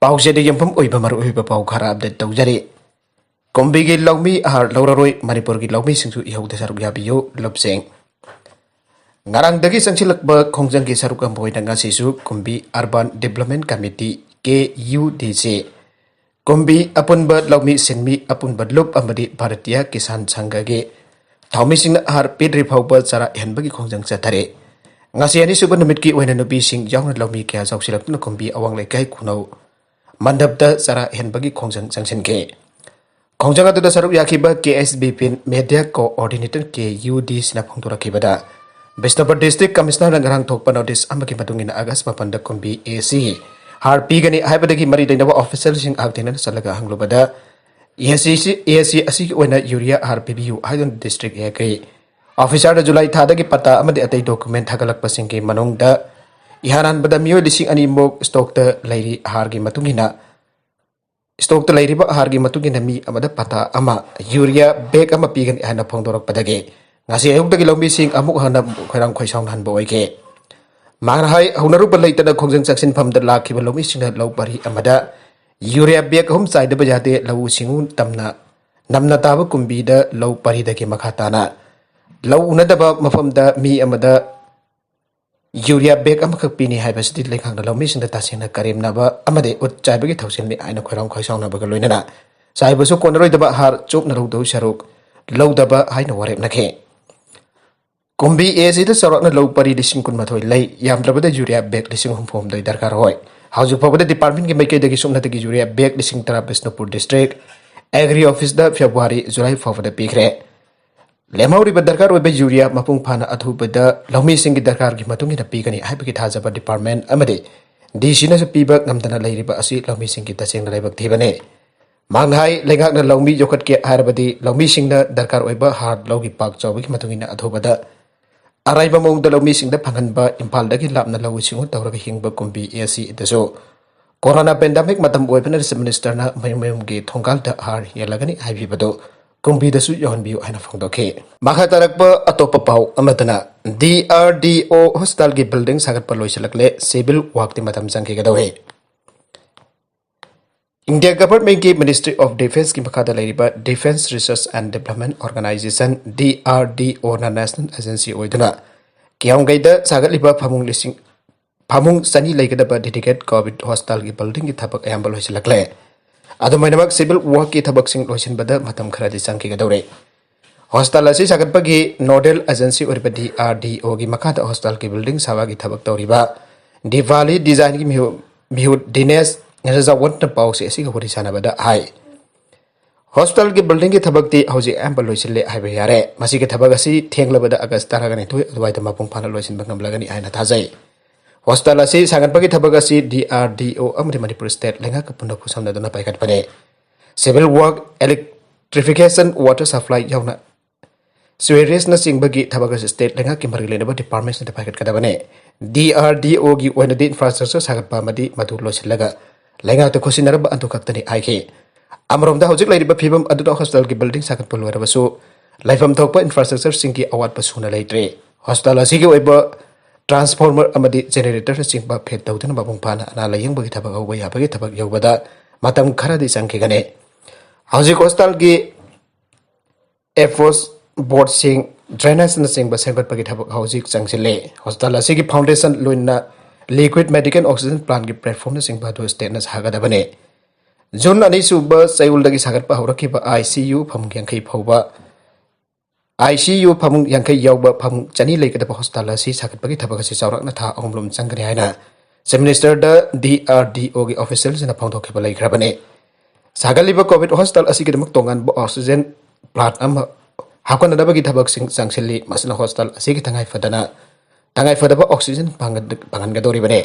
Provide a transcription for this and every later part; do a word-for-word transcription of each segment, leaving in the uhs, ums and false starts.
ꯄꯥꯎꯆꯦꯗ ꯌꯨꯝꯐꯝ ꯑꯣꯏꯕ ꯃꯔꯨꯑꯣꯏꯕ ꯄꯥꯎ ꯈꯔ ꯑꯞꯗꯦꯠ ꯇꯧꯖꯔꯤ꯫ ꯀꯨꯝꯕꯤꯒꯤ ꯂꯧꯃꯤ ꯑꯍꯥꯔ ꯂꯧꯔꯔꯣꯏ, ꯃꯅꯤꯄꯨꯔꯒꯤ ꯂꯧꯃꯤꯁꯤꯡꯁꯨ ꯏꯍꯧꯗ ꯁꯔꯨꯛ ꯌꯥꯕꯤꯌꯨ, ꯂꯨꯞꯁꯦꯡ꯫ ꯉꯔꯥꯡꯗꯒꯤ ꯆꯪꯁꯤꯜꯂꯛꯄ ꯈꯣꯡꯖꯪꯒꯤ ꯁꯔꯨꯛ ꯑꯃ ꯑꯣꯏꯅ ꯉꯁꯤꯁꯨ ꯀꯨꯝꯕꯤ Urban Development Committee, ꯀꯦ ꯌꯨ ꯗꯤ ꯁꯤ, ꯀꯨꯝꯕꯤ ꯑꯄꯨꯟꯕ ꯂꯧꯃꯤ ꯁꯤꯟꯃꯤ ꯑꯄꯨꯟꯕ ꯂꯨꯞ ꯑꯃꯗꯤ ꯚꯥꯔꯇꯤꯌꯥ ꯀꯤꯁꯥꯟ ꯁꯪꯘꯒꯤ ꯊꯧꯃꯤꯁꯤꯡꯅ ꯑꯍꯥꯔ ꯄꯤꯗ꯭ꯔꯤ ꯐꯥꯎꯕ ꯆꯔꯥ ꯍꯦꯟꯕꯒꯤ ꯈꯣꯡꯖꯪ ꯆꯠꯊꯔꯦ꯫ ꯉꯁꯤ ꯑꯅꯤꯁꯨꯕ ꯅꯨꯃꯤꯠꯀꯤ ꯑꯣꯏꯅ ꯅꯨꯄꯤꯁꯤꯡ ꯌꯥꯎꯅ ꯂꯧꯃꯤ ꯀꯌꯥ ꯌꯥꯎꯁꯤꯜꯂꯛꯇꯨꯅ ꯀꯨꯝꯕꯤ ꯑꯋꯥꯡ ꯂꯩꯀꯥꯏ ꯈꯨꯅꯧ ꯃꯟꯗꯞꯇ ꯆꯔꯥ ꯍꯦꯟꯕꯒꯤ ꯈꯣꯡꯖꯪ ꯆꯪꯁꯤꯟꯈꯤ꯫ ꯈꯣꯡꯖꯪ ꯑꯗꯨꯗ ꯁꯔꯨꯛ ꯌꯥꯈꯤꯕ ꯀꯦ ꯑꯦꯁ ꯕꯤ ꯄꯤ ꯃꯦꯗꯤꯌꯥ ꯀꯣꯑꯣꯔꯗꯤꯅꯦꯇꯔ, ꯀꯦ ꯌꯨ ꯗꯤ ꯁꯤꯅ ꯐꯣꯡꯗꯣꯔꯛꯈꯤꯕꯗ, ꯕꯤꯁꯅꯨꯄꯨꯔ ꯗꯤꯁꯇ꯭ꯔꯤꯛ ꯀꯃꯤꯁꯅꯔꯅ ꯉꯔꯥꯡ ꯊꯣꯛꯄ ꯅꯣꯇꯤꯁ ꯑꯃꯒꯤ ꯃꯇꯨꯡ ꯏꯟꯅ ꯑꯥꯒꯁ ꯃꯥꯄꯟꯗ ꯀꯨꯝꯕꯤ ꯑꯦ ꯁꯤ ꯍꯥꯔ ꯄꯤꯒꯅꯤ ꯍꯥꯏꯕꯗꯒꯤ ꯃꯔꯤ ꯂꯩꯅꯕ ꯑꯣꯐꯤꯁꯤꯌꯦꯜꯁꯤꯡ ꯍꯛꯊꯦꯡꯅꯅ ꯆꯠꯂꯒ ꯍꯪꯂꯨꯕꯗ, ꯑꯦ ꯁꯤ, ꯑꯦ ꯁꯤ ꯑꯁꯤꯒꯤ ꯑꯣꯏꯅ ꯌꯨꯔꯤꯌꯥ ꯍꯥꯔ ꯄꯤꯕꯤꯌꯨ ꯍꯥꯏꯗꯨꯅ ꯗꯤꯁꯇ꯭ꯔꯤꯛ ꯑꯦꯒ꯭ꯔꯤ ꯑꯣꯐꯤꯁꯥꯔꯗ ꯖꯨꯂꯥꯏ ꯊꯥꯗꯒꯤ ꯄꯇꯥ ꯑꯃꯗꯤ ꯑꯇꯩ ꯗꯣꯀꯨꯃꯦꯟ ꯊꯥꯒꯠꯂꯛꯄꯁꯤꯡꯒꯤ ꯃꯅꯨꯡꯗ ꯏꯍꯥꯟ ꯍꯥꯟꯕꯗ ꯃꯤꯑꯣꯏ ꯂꯤꯁꯤꯡ ꯑꯅꯤꯃꯨꯛ ꯁ꯭ꯇꯣꯛꯇ ꯂꯩꯔꯤ ꯍꯥꯔꯒꯤ ꯃꯇꯨꯡ ꯏꯟꯅ ꯁ꯭ꯇꯣꯛꯇ ꯂꯩꯔꯤꯕ ꯑꯍꯥꯔꯒꯤ ꯃꯇꯨꯡ ꯏꯟꯅ ꯃꯤ ꯑꯃꯗ ꯄꯇꯥ ꯑꯃ, ꯌꯨꯔꯤꯌꯥ ꯕꯦꯒ ꯑꯃ ꯄꯤꯒꯅꯤ ꯍꯥꯏꯅ ꯐꯣꯡꯗꯣꯔꯛꯄꯗꯒꯤ ꯉꯁꯤ ꯑꯌꯨꯛꯇꯒꯤ ꯂꯧꯃꯤꯁꯤꯡ ꯑꯃꯨꯛ ꯍꯟꯅ ꯈꯣꯏꯔꯥꯡ ꯈꯣꯏꯁꯥꯎꯅꯍꯟꯕ ꯑꯣꯏꯈꯤ꯫ ꯃꯥꯅ ꯍꯥꯏ, ꯍꯧꯅꯔꯨꯕ ꯂꯩꯇꯅ ꯈꯣꯡꯖꯪ ꯆꯪꯁꯤꯟꯐꯝꯗ ꯂꯥꯛꯈꯤꯕ ꯂꯧꯃꯤꯁꯤꯡꯅ ꯂꯧ ꯄꯔꯤ ꯑꯃꯗ ꯌꯨꯔꯤꯌꯥ ꯕꯦꯒ ꯑꯍꯨꯝ ꯆꯥꯏꯗꯕ ꯌꯥꯗꯦ, ꯂꯧꯎ ꯁꯤꯡꯎ ꯇꯝꯅ ꯅꯝꯅ ꯇꯥꯕ ꯀꯨꯝꯕꯤꯗ ꯂꯧ ꯄꯔꯤꯗꯒꯤ ꯃꯈꯥ ꯇꯥꯅ ꯂꯧ ꯎꯅꯗꯕ ꯃꯐꯝꯗ ꯃꯤ ꯑꯃꯗ ꯌꯨꯔꯤꯌꯥ ꯕꯦꯒ ꯑꯃꯈꯛ ꯄꯤꯅꯤ ꯍꯥꯏꯕꯁꯤꯗꯤ ꯂꯩꯉꯥꯛꯅ ꯂꯧꯃꯤꯁꯤꯡꯗ ꯇꯁꯦꯡꯅ ꯀꯔꯦꯝꯅꯕ ꯑꯃꯗꯤ ꯎꯠ ꯆꯥꯏꯕꯒꯤ ꯊꯧꯁꯤꯜꯅꯤ ꯍꯥꯏꯅ ꯈꯣꯏꯔꯥꯡ ꯈꯣꯏꯁꯥꯎꯅꯕꯒ ꯂꯣꯏꯅꯅ ꯆꯥꯏꯕꯁꯨ ꯀꯣꯟꯅꯔꯣꯏꯗꯕ ꯍꯥꯔ ꯆꯣꯞꯅ ꯂꯧꯗꯧ ꯁꯔꯨꯛ ꯂꯧꯗꯕ ꯍꯥꯏꯅ ꯋꯥꯔꯦꯞꯅꯈꯤ꯫ ꯀꯨꯝꯕꯤ ꯑꯦ ꯁꯤꯗ ꯆꯥꯎꯔꯥꯛꯅ ꯂꯧ ꯄꯔꯤ ꯂꯤꯁꯤꯡ ꯀꯨꯟꯃꯥꯊꯣꯏ ꯂꯩ, ꯌꯥꯝꯗ꯭ꯔꯕꯗ ꯌꯨꯔꯤꯌꯥ ꯕꯦꯒ ꯂꯤꯁꯤꯡ ꯍꯨꯝꯐꯨ ꯍꯨꯝꯗꯣꯏ ꯗꯔꯀꯥꯔ ꯑꯣꯏ꯫ ꯍꯧꯖꯤꯛ ꯐꯥꯎꯕꯗ ꯗꯤꯄꯥꯔꯠꯃꯦꯟꯒꯤ ꯃꯥꯏꯀꯩꯗꯒꯤ ꯁꯨꯞꯅꯇꯒꯤ ꯌꯨꯔꯤꯌꯥ ꯕꯦꯒ ꯂꯤꯁꯤꯡ ꯇꯔꯥ ꯕꯤꯁꯅꯨꯄꯨꯔ ꯗꯤꯁꯇ꯭ꯔꯤꯛ ꯑꯦꯒ꯭ꯔꯤ ꯑꯣꯐꯤꯁꯇ ꯐꯦꯕ꯭ꯔꯨꯋꯥꯔꯤ, ꯖꯨꯂꯥꯏ ꯐꯥꯎꯕꯗ ꯄꯤꯈ꯭ꯔꯦ꯫ ꯂꯦꯝꯍꯧꯔꯤꯕ ꯗꯔꯀꯥꯔ ꯑꯣꯏꯕ ꯌꯨꯔꯤꯌꯥ ꯃꯄꯨꯡ ꯐꯥꯅ ꯑꯊꯨꯕꯗ ꯂꯧꯃꯤꯁꯤꯡꯒꯤ ꯗꯔꯀꯥꯔꯒꯤ ꯃꯇꯨꯡ ꯏꯟꯅ ꯄꯤꯒꯅꯤ ꯍꯥꯏꯕꯒꯤ ꯊꯥꯖꯕ ꯗꯤꯄꯥꯔꯠꯃꯦꯟ ꯑꯃꯗꯤ ꯗꯤ ꯁꯤꯅꯁꯨ ꯄꯤꯕ ꯉꯝꯗꯅ ꯂꯩꯔꯤꯕ ꯑꯁꯤ ꯂꯧꯃꯤꯁꯤꯡꯒꯤ ꯇꯁꯦꯡꯅ ꯂꯥꯏꯕꯛ ꯊꯤꯕꯅꯤ꯫ ꯃꯍꯥꯛꯅ ꯍꯥꯏ, ꯂꯩꯉꯥꯛꯅ ꯂꯧꯃꯤ ꯌꯣꯛꯈꯠꯀꯦ ꯍꯥꯏꯔꯕꯗꯤ ꯂꯧꯃꯤꯁꯤꯡꯅ ꯗꯔꯀꯥꯔ ꯑꯣꯏꯕ ꯍꯥꯔ ꯂꯧꯒꯤ ꯄꯥꯛ ꯆꯥꯎꯕꯒꯤ ꯃꯇꯨꯡ ꯏꯟꯅ ꯑꯊꯨꯕꯗ ꯑꯔꯥꯏꯕ ꯃꯑꯣꯡꯗ ꯂꯧꯃꯤꯁꯤꯡꯗ ꯐꯪꯍꯟꯕ, ꯏꯝꯐꯥꯜꯗꯒꯤ ꯂꯥꯞꯅ ꯂꯧꯎ ꯁꯤꯡꯎ ꯇꯧꯔꯒ ꯍꯤꯡꯕ ꯀꯨꯝꯕꯤ ꯑꯦ ꯁꯤ ꯑꯗꯨꯁꯨ ꯀꯣꯔꯣꯅꯥ ꯄꯦꯟꯗꯦꯃꯤꯛ ꯃꯇꯝ ꯑꯣꯏꯕꯅ ꯆꯤꯐ ꯃꯤꯅꯤꯁꯇꯔꯅ ꯃꯌꯨꯝ ꯃꯌꯨꯝꯒꯤ ꯊꯣꯡꯒꯥꯜꯗ ꯍꯥꯔ ꯌꯦꯜꯂꯒꯅꯤ ꯍꯥꯏꯕꯤꯕꯗꯨ ꯀꯨꯝꯕꯤꯗꯁꯨ ꯌꯧꯍꯟꯕꯤꯌꯨ ꯍꯥꯏꯅ ꯐꯣꯡꯗꯣꯛꯈꯤ꯫ ꯃꯈꯥ ꯇꯥꯔꯛꯄ ꯑꯇꯣꯞꯄ ꯄꯥꯎ ꯑꯃꯗꯅ, ꯗꯤ ꯑꯥꯔ ꯗꯤ ꯑꯣ ꯍꯣꯁꯄꯤꯇꯥꯜꯒꯤ ꯕꯤꯜꯗꯤꯡ ꯁꯥꯒꯠꯄ ꯂꯣꯏꯁꯤꯜꯂꯛꯂꯦ, ꯁꯤꯚꯤꯜ ꯋꯥꯛꯇꯤ ꯃꯇꯝ ꯆꯪꯈꯤꯒꯗꯧꯔꯦ꯫ ꯏꯟꯗꯤꯌꯥ ꯒꯚꯔꯟꯃꯦꯟꯠꯀꯤ Ministry of Defenceꯀꯤ ꯃꯈꯥꯗ ꯂꯩꯔꯤꯕ Defence Research and Development Organisation, DRDOꯅ national agency ꯑꯣꯏꯗꯨꯅ ꯀꯤꯌꯥꯝꯒꯩꯗ ꯁꯥꯒꯠꯂꯤꯕ ꯐꯃꯨꯡ ꯂꯤꯁꯤꯡ, ꯐꯃꯨꯡ ꯆꯅꯤ ꯂꯩꯒꯗꯕ dedicated COVID hospitalꯒꯤ buildingꯒꯤ ꯊꯕꯛ ꯑꯌꯥꯝꯕ ꯂꯣꯏꯁꯤꯜꯂꯛꯂꯦ꯫ ꯑꯗꯨꯝ ꯑꯣꯏꯅꯃꯛ, civil workꯀꯤ ꯊꯕꯛꯁꯤꯡ ꯂꯣꯏꯁꯤꯟꯕꯗ ꯃꯇꯝ ꯈꯔꯗꯤ ꯆꯪꯈꯤꯒꯗꯧꯔꯤ꯫ Hospital ꯑꯁꯤ ꯁꯥꯒꯠꯄꯒꯤ nodal agency ꯑꯣꯏꯔꯤꯕ DRDOꯒꯤ ꯃꯈꯥꯗ hospitalꯒꯤ building ꯁꯥꯕꯒꯤ ꯊꯕꯛ ꯇꯧꯔꯤꯕ Diwali Designꯒꯤ ꯃꯤꯍꯨ-, ꯃꯤꯍꯨꯠ ꯗꯤꯅꯦꯁ ꯔꯖꯥꯋꯠꯅ ꯄꯥꯎꯆꯦ ꯑꯁꯤꯒ ꯋꯥꯔꯤ ꯁꯥꯟꯅꯕꯗ ꯍꯥꯏ, hospitalꯒꯤ buildingꯒꯤ ꯊꯕꯛꯇꯤ ꯍꯧꯖꯤꯛ ꯑꯌꯥꯝꯕ ꯂꯣꯏꯁꯤꯜꯂꯦ ꯍꯥꯏꯕ ꯌꯥꯔꯦ꯫ ꯃꯁꯤꯒꯤ ꯊꯕꯛ ꯑꯁꯤ ꯊꯦꯡꯂꯕꯗ August ꯇꯔꯥꯅꯤꯊꯣꯏ ꯑꯗꯨꯋꯥꯏꯗ ꯃꯄꯨꯡ ꯐꯥꯅ ꯂꯣꯏꯁꯤꯟꯕ ꯉꯝꯂꯒꯅꯤ ꯍꯥꯏꯅ ꯊꯥꯖꯩ꯫ Hospital ꯑꯁꯤ ꯁꯥꯒꯠꯄꯒꯤ ꯊꯕꯛ ꯑꯁꯤ DRDO ꯑꯃꯗꯤ ꯃꯅꯤꯄꯨꯔ state ꯂꯩꯉꯥꯛꯀ ꯄꯨꯟꯅ ꯈꯨꯠꯁꯝꯅꯗꯨꯅ ꯄꯥꯏꯈꯠꯄꯅꯤ꯫ Civil work, electrification, water supply ꯌꯥꯎꯅ sewerenacingꯕꯒꯤ ꯊꯕꯛ ꯑꯁꯤ state ꯂꯩꯉꯥꯛꯀꯤ ꯃꯔꯤ ꯂꯩꯅꯕ departmentꯁꯤꯡꯗ ꯄꯥꯏꯈꯠꯀꯗꯕꯅꯤ꯫ DRDOꯒꯤ ꯑꯣꯏꯅꯗꯤ infrastructure ꯁꯥꯒꯠꯄ ꯑꯃꯗꯤ ꯃꯗꯨ ꯂꯣꯏꯁꯤꯜꯂꯒ ꯂꯩꯉꯥꯛꯇ ꯈꯨꯠꯁꯤꯟꯅꯔꯝꯕ ꯑꯗꯨ ꯈꯛꯇꯅꯤ ꯍꯥꯏꯈꯤ꯫ ꯑꯃꯔꯣꯝꯗ, ꯍꯧꯖꯤꯛ ꯂꯩꯔꯤꯕ ꯐꯤꯕꯝ ꯑꯗꯨꯗ hospitalꯒꯤ building ꯁꯥꯒꯠꯄ ꯂꯣꯏꯔꯕꯁꯨ ꯂꯩꯐꯝ ꯊꯣꯛꯄ infrastructureꯁꯤꯡꯒꯤ ꯑꯋꯥꯠꯄ ꯁꯨꯅ ꯂꯩꯇ꯭ꯔꯤ꯫ Hospital ꯑꯁꯤꯒꯤ ꯑꯣꯏꯕ transformer ꯑꯃꯗꯤ generatorꯅꯆꯤꯡꯕ fit ꯇꯧꯗꯨꯅ ꯃꯄꯨꯡ ꯐꯥꯅ ꯑꯅꯥ ꯂꯥꯌꯦꯡꯕꯒꯤ ꯊꯕꯛ ꯍꯧꯕ ꯌꯥꯕꯒꯤ ꯊꯕꯛ ꯌꯧꯕꯗ ꯃꯇꯝ ꯈꯔꯗꯤ ꯆꯪꯈꯤꯒꯅꯤ꯫ ꯍꯧꯖꯤꯛ hospitalꯒꯤ approach boardꯁꯤꯡ, drainageꯅꯆꯤꯡꯕ ꯁꯦꯝꯒꯠꯄꯒꯤ ꯊꯕꯛ ꯍꯧꯖꯤꯛ ꯆꯪꯁꯤꯜꯂꯤ꯫ Hospital ꯑꯁꯤꯒꯤ foundation, ꯂꯣꯏꯅꯅ liquid medical oxygen plantꯀꯤ platformꯅꯆꯤꯡꯕ ꯑꯗꯨ stateꯅ ꯁꯥꯒꯗꯕꯅꯤ꯫ June ꯑꯅꯤꯁꯨꯕ ꯆꯌꯣꯜꯗꯒꯤ ꯁꯥꯒꯠꯄ ꯍꯧꯔꯛꯈꯤꯕ ICU ꯐꯃꯨꯡ ꯌꯥꯡꯈꯩ ꯐꯥꯎꯕ, ICU ꯐꯃꯨꯡ ꯌꯥꯡꯈꯩ ꯌꯥꯎꯕ ꯐꯃꯨꯡ ꯆꯅꯤ ꯂꯩꯒꯗꯕ hospital ꯑꯁꯤ ꯁꯥꯒꯠꯄꯒꯤ ꯊꯕꯛ ꯑꯁꯤ ꯆꯥꯎꯔꯥꯛꯅ ꯊꯥ ꯑꯍꯨꯝ ꯂꯣꯝ ꯆꯪꯒꯅꯤ ꯍꯥꯏꯅ Chief Ministerꯗ DRDOꯒꯤ officialꯁꯤꯡꯅ ꯐꯣꯡꯗꯣꯛꯈꯤꯕ ꯂꯩꯈ꯭ꯔꯕꯅꯤ꯫ ꯁꯥꯒꯠꯂꯤꯕ COVID hospital ꯑꯁꯤꯒꯤꯗꯃꯛ ꯇꯣꯉꯥꯟꯕ oxygen plant ꯑꯃ ꯍꯥꯞꯀꯠꯅꯅꯕꯒꯤ ꯊꯕꯛꯁꯤꯡ ꯆꯪꯁꯤꯜꯂꯤ꯫ ꯃꯁꯤꯅ hospital ꯑꯁꯤꯒꯤ ꯇꯉꯥꯏ ꯐꯗꯅ, ꯇꯉꯥꯏ ꯐꯗꯕ oxygen ꯐꯪꯍꯟ-, ꯐꯪꯍꯟꯒꯗꯧꯔꯤꯕꯅꯤ꯫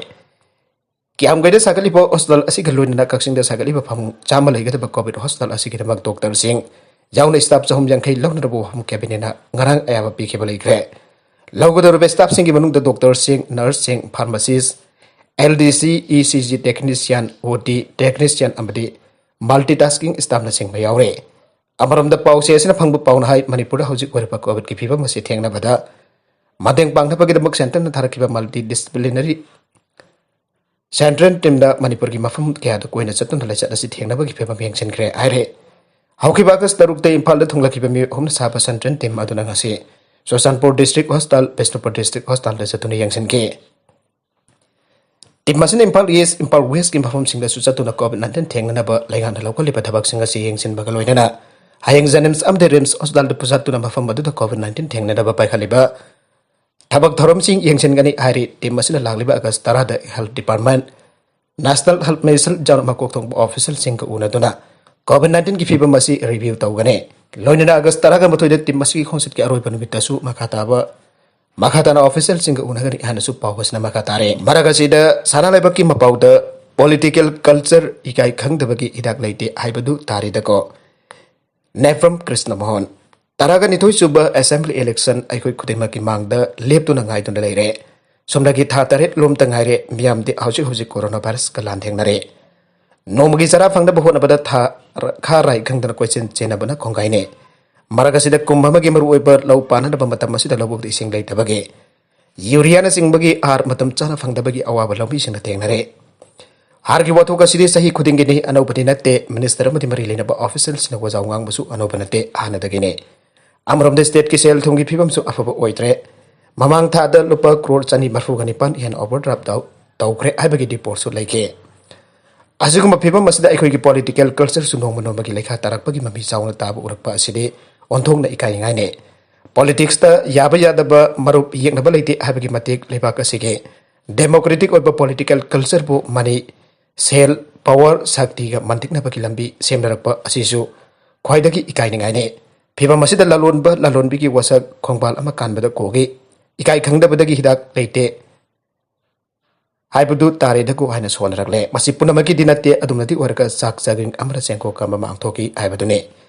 ꯀꯤꯌꯥꯝꯒꯩꯗ ꯁꯥꯒꯠꯂꯤꯕ hospital ꯑꯁꯤꯒ ꯂꯣꯏꯅꯅ ꯀꯛꯆꯤꯡꯗ ꯁꯥꯒꯠꯂꯤꯕ ꯐꯃꯨꯡ ꯆꯥꯝꯃ ꯂꯩꯒꯗꯕ COVID hospital ꯑꯁꯤꯒꯤꯗꯃꯛ doctorꯁꯤꯡ ꯌꯥꯎꯅ staff ꯆꯍꯨꯝ ꯌꯥꯡꯈꯩ ꯂꯧꯅꯅꯕ ꯋꯥꯐꯝ cabinetꯅ ꯉꯔꯥꯡ ꯑꯌꯥꯕ ꯄꯤꯈꯤꯕ ꯂꯩꯈ꯭ꯔꯦ꯫ ꯂꯧꯒꯗꯧꯔꯤꯕ staffꯁꯤꯡꯒꯤ ꯃꯅꯨꯡꯗ doctorꯁꯤꯡ, nurseꯁꯤꯡ, pharmacist, LDC, ECG technician, OT technician ꯑꯃꯗꯤ multitasking staffꯅꯆꯤꯡꯕ ꯌꯥꯎꯔꯤ꯫ ꯑꯃꯔꯣꯝꯗ, ꯄꯥꯎꯆꯦ ꯑꯁꯤꯅ ꯐꯪꯕ ꯄꯥꯎꯅ ꯍꯥꯏ, ꯃꯅꯤꯄꯨꯔꯗ ꯍꯧꯖꯤꯛ ꯑꯣꯏꯔꯤꯕ COVIDꯀꯤ ꯐꯤꯕꯝ ꯑꯁꯤ ꯊꯦꯡꯅꯕꯗ ꯃꯇꯦꯡ ꯄꯥꯡꯅꯕꯒꯤꯗꯃꯛ centreꯅ ꯊꯥꯔꯛꯈꯤꯕ multidisciplinary ꯁꯦꯟꯇ꯭ꯔꯦꯜ ꯇꯤꯝꯅ ꯃꯅꯤꯄꯨꯔꯒꯤ ꯃꯐꯝ ꯀꯌꯥꯗ ꯀꯣꯏꯅ ꯆꯠꯇꯨꯅ ꯂꯩꯆꯠ ꯑꯁꯤ ꯊꯦꯡꯅꯕꯒꯤ ꯐꯤꯕꯝ ꯌꯦꯡꯁꯤꯟꯈ꯭ꯔꯦ ꯍꯥꯏꯔꯦ꯫ ꯍꯧꯈꯤꯕ ꯑꯥꯒꯁ ꯇꯔꯨꯛꯇ ꯏꯝꯐꯥꯜꯗ ꯊꯨꯡꯂꯛꯈꯤꯕ ꯃꯤꯑꯣꯏ ꯑꯍꯨꯝꯅ ꯁꯥꯕ ꯁꯦꯟꯇ꯭ꯔꯦꯜ ꯇꯤꯝ ꯑꯗꯨꯅ ꯉꯁꯤ Churachandpur district hospital, Bishnupur district ꯍꯣꯁꯄꯤꯇꯥꯜꯗ ꯆꯠꯇꯨꯅ ꯌꯦꯡꯁꯤꯟꯈꯤ꯫ ꯇꯤꯝ ꯑꯁꯤꯅ ꯏꯝꯐꯥꯜ ꯏꯁ, ꯏꯝꯐꯥꯜ ꯋꯦꯁꯀꯤ ꯃꯐꯝꯁꯤꯡꯗꯁꯨ ꯆꯠꯇꯨꯅ ꯀꯣꯚꯤꯗ ꯅꯥꯏꯟꯇꯤꯟ ꯊꯦꯡꯅꯅꯕ ꯂꯩꯉꯥꯛꯅ ꯂꯧꯈꯠꯂꯤꯕ ꯊꯕꯛꯁꯤꯡ ꯑꯁꯤ ꯌꯦꯡꯁꯤꯟꯕꯒ ꯂꯣꯏꯅꯅ ꯍꯌꯦꯡ ꯖꯦꯅꯤꯝꯁ ꯑꯃꯗꯤ ꯔꯤꯝꯁ ꯍꯣꯁꯄꯤꯇꯥꯜꯗ ꯆꯠꯇꯨꯅ ꯃꯐꯝ ꯑꯗꯨꯗ ꯀꯣꯚꯤꯗ ꯅꯥꯏꯟꯇꯤꯟ ꯊꯦꯡꯅꯅꯕ ꯄꯥꯏꯈꯠꯂꯤꯕ ꯊꯕꯛ ꯊꯧꯔꯝꯁꯤꯡ ꯌꯦꯡꯁꯤꯟꯒꯅꯤ ꯍꯥꯏꯔꯤ꯫ ꯇꯤꯝ ꯑꯁꯤꯅ ꯂꯥꯛꯂꯤꯕ ꯑꯥꯒꯁ ꯇꯔꯥꯗ health department, national health mission ꯌꯥꯎꯅ ꯃꯀꯣꯛ ꯊꯣꯡꯕ ꯑꯣꯐꯤꯁꯤꯌꯦꯜꯁꯤꯡꯒ ꯎꯅꯗꯨꯅ ꯀꯣꯚꯤꯗ ꯅꯥꯏꯟꯇꯤꯟꯒꯤ ꯐꯤꯕꯝ ꯑꯁꯤ ꯔꯤꯚꯤꯌꯨ ꯇꯧꯒꯅꯤ꯫ ꯂꯣꯏꯅꯅ ꯑꯥꯒꯁ ꯇꯔꯥꯒ ꯃꯥꯊꯣꯏꯗ ꯇꯤꯝ ꯑꯁꯤꯒꯤ ꯈꯣꯡꯆꯠꯀꯤ ꯑꯔꯣꯏꯕ ꯅꯨꯃꯤꯠꯇꯁꯨ ꯃꯈꯥ ꯇꯥꯕ, ꯃꯈꯥ ꯇꯥꯅ ꯑꯣꯐꯤꯁꯤꯌꯦꯜꯁꯤꯡꯒ ꯎꯅꯒꯅꯤ ꯍꯥꯏꯅꯁꯨ ꯄꯥꯎ ꯑꯁꯤꯅ ꯃꯈꯥ ꯇꯥꯔꯦ꯫ ꯃꯔꯛ ꯑꯁꯤꯗ ꯁꯅꯥ ꯂꯩꯕꯥꯛꯀꯤ ꯃꯄꯥꯎꯗ ꯄꯣꯂꯤꯇꯤꯀꯦꯜ ꯀꯜꯆꯔ ꯏꯀꯥꯏ ꯈꯪꯗꯕꯒꯤ ꯍꯤꯗꯥꯛ ꯂꯩꯇꯦ ꯍꯥꯏꯕꯗꯨ ꯇꯥꯔꯤꯗꯀꯣ꯫ ꯅꯦꯐ꯭ꯔꯝ ꯀ꯭ꯔꯤꯁꯅ ꯃꯣꯍꯟ, ꯇꯔꯥꯒ ꯅꯤꯊꯣꯏ ꯁꯨꯕ ꯑꯦꯁꯦꯝꯕ꯭ꯂꯤ ꯏꯂꯦꯛꯁꯟ ꯑꯩꯈꯣꯏ ꯈꯨꯗꯤꯡꯃꯛꯀꯤ ꯃꯥꯡꯗ ꯂꯦꯞꯇꯨꯅ ꯉꯥꯏꯗꯨꯅ ꯂꯩꯔꯦ꯫ ꯁꯣꯝꯗꯒꯤ ꯊꯥ ꯇꯔꯦꯠ ꯂꯣꯝꯇ ꯉꯥꯏꯔꯦ꯫ ꯃꯤꯌꯥꯝꯗꯤ ꯍꯧꯖꯤꯛ ꯍꯧꯖꯤꯛ ꯀꯣꯔꯣꯅꯥ ꯚꯥꯏꯔꯁꯀ ꯂꯥꯟꯊꯦꯡꯅꯔꯦ꯫ ꯅꯣꯡꯃꯒꯤ ꯆꯔꯥ ꯐꯪꯅꯕ ꯍꯣꯠꯅꯕꯗ ꯊꯥ ꯈꯥ ꯔꯥꯏ ꯈꯪꯗꯅ ꯀꯣꯏꯆꯦꯟ ꯆꯦꯟꯅꯕꯅ ꯈꯣꯡꯒꯥꯏꯅꯦ꯫ ꯃꯔꯛ ꯑꯁꯤꯗ ꯀꯨꯝ ꯑꯃꯒꯤ ꯃꯔꯨꯑꯣꯏꯕ ꯂꯧ ꯄꯥꯟꯅꯅꯕ ꯃꯇꯝ ꯑꯁꯤꯗ ꯂꯧꯕꯨꯛꯇ ꯏꯁꯤꯡ ꯂꯩꯇꯕꯒꯤ, ꯌꯨꯔꯤꯌꯥꯅꯆꯤꯡꯕꯒꯤ ꯍꯥꯔ ꯃꯇꯝ ꯆꯥꯅ ꯐꯪꯗꯕꯒꯤ ꯑꯋꯥꯕ ꯂꯧꯃꯤꯁꯤꯡꯅ ꯊꯦꯡꯅꯔꯦ꯫ ꯍꯥꯔꯒꯤ ꯋꯥꯊꯣꯛ ꯑꯁꯤꯗꯤ ꯆꯍꯤ ꯈꯨꯗꯤꯡꯒꯤꯅꯤ, ꯑꯅꯧꯕꯗꯤ ꯅꯠꯇꯦ꯫ ꯃꯤꯅꯤꯁꯇꯔ ꯑꯃꯗꯤ ꯃꯔꯤ ꯂꯩꯅꯕ ꯑꯣꯐꯤꯁꯤꯌꯦꯜꯁꯤꯡꯅ ꯋꯥꯖꯥꯎ ꯉꯥꯡꯕꯁꯨ ꯑꯅꯧꯕ ꯅꯠꯇꯦ, ꯍꯥꯟꯅꯗꯒꯤꯅꯤ꯫ ꯑꯃꯔꯣꯝꯗ ꯁ꯭ꯇꯦꯠꯀꯤ ꯁꯦꯜ ꯊꯨꯝꯒꯤ ꯐꯤꯕꯝꯁꯨ ꯑꯐꯕ ꯑꯣꯏꯗ꯭ꯔꯦ꯫ ꯃꯃꯥꯡ ꯊꯥꯗ ꯂꯨꯄꯥ ꯀ꯭ꯔꯣꯔ ꯆꯅꯤ ꯃꯔꯤꯐꯨꯒ ꯅꯤꯄꯥꯟ ꯍꯦꯟꯅ ꯑꯣꯚꯔꯗ꯭ꯔꯥꯐ ꯇꯧ-, ꯇꯧꯈ꯭ꯔꯦ ꯍꯥꯏꯕꯒꯤ ꯔꯤꯄꯣꯔꯠꯁꯨ ꯂꯩꯈꯤ꯫ ꯑꯁꯤꯒꯨꯝꯕ ꯐꯤꯕꯝ ꯑꯁꯤꯗ ꯑꯩꯈꯣꯏꯒꯤ ꯄꯣꯂꯤꯇꯤꯀꯦꯜ ꯀꯜꯆꯔꯁꯨ ꯅꯣꯡꯃ ꯅꯣꯡꯃꯒꯤ ꯂꯩꯈꯥ ꯇꯥꯔꯛꯄꯒꯤ ꯃꯃꯤ ꯆꯥꯎꯅ ꯇꯥꯕ ꯎꯔꯛꯄ ꯑꯁꯤꯗꯤ ꯑꯣꯟꯊꯣꯛꯅ ꯏꯀꯥꯏꯅꯤꯡꯉꯥꯏꯅꯤ꯫ ꯄꯣꯂꯤꯇꯤꯛꯁꯇ ꯌꯥꯕ ꯌꯥꯗꯕ ꯃꯔꯨꯞ ꯌꯦꯛꯅꯕ ꯂꯩꯇꯦ ꯍꯥꯏꯕꯒꯤ ꯃꯇꯤꯛ ꯂꯩꯕꯥꯛ ꯑꯁꯤꯒꯤ ꯗꯦꯃꯣꯀ꯭ꯔꯦꯇꯤꯛ ꯑꯣꯏꯕ ꯄꯣꯂꯤꯇꯤꯀꯦꯜ ꯀꯜꯆꯔꯕꯨ ꯃꯅꯤ, ꯁꯦꯜ, ꯄꯋꯥꯔ, ꯁꯛꯇꯤꯒ ꯃꯟꯇꯤꯛꯅꯕꯒꯤ ꯂꯝꯕꯤ ꯁꯦꯝꯅꯔꯛꯄ ꯑꯁꯤꯁꯨ ꯈ꯭ꯋꯥꯏꯗꯒꯤ ꯏꯀꯥꯏꯅꯤꯡꯉꯥꯏꯅꯤ꯫ ꯐꯤꯕꯝ ꯑꯁꯤꯗ ꯂꯂꯣꯟꯕ, ꯂꯂꯣꯟꯕꯤꯒꯤ ꯋꯥꯁꯛ ꯈꯣꯡꯕꯥꯜ ꯑꯃ ꯀꯥꯟꯕꯗ ꯀꯣꯒꯤ ꯏꯀꯥꯏ ꯈꯪꯗꯕꯗꯒꯤ ꯍꯤꯗꯥꯛ ꯂꯩꯇꯦ ꯍꯥꯏꯕꯗꯨ ꯇꯥꯔꯦꯗꯀꯣ ꯍꯥꯏꯅ ꯁꯣꯟꯅꯔꯛꯂꯦ꯫ ꯃꯁꯤ ꯄꯨꯝꯅꯃꯛꯀꯤꯗꯤ ꯅꯠꯇꯦ, ꯑꯗꯨꯝꯅꯗꯤ ꯑꯣꯏꯔꯒ ꯆꯥꯛ ꯆꯥꯛꯔꯤꯡ ꯑꯃꯅ ꯆꯦꯡꯀꯣꯛ ꯀꯝꯕ ꯃꯥꯡꯊꯣꯛꯈꯤ ꯍꯥꯏꯕꯗꯨꯅꯤ꯫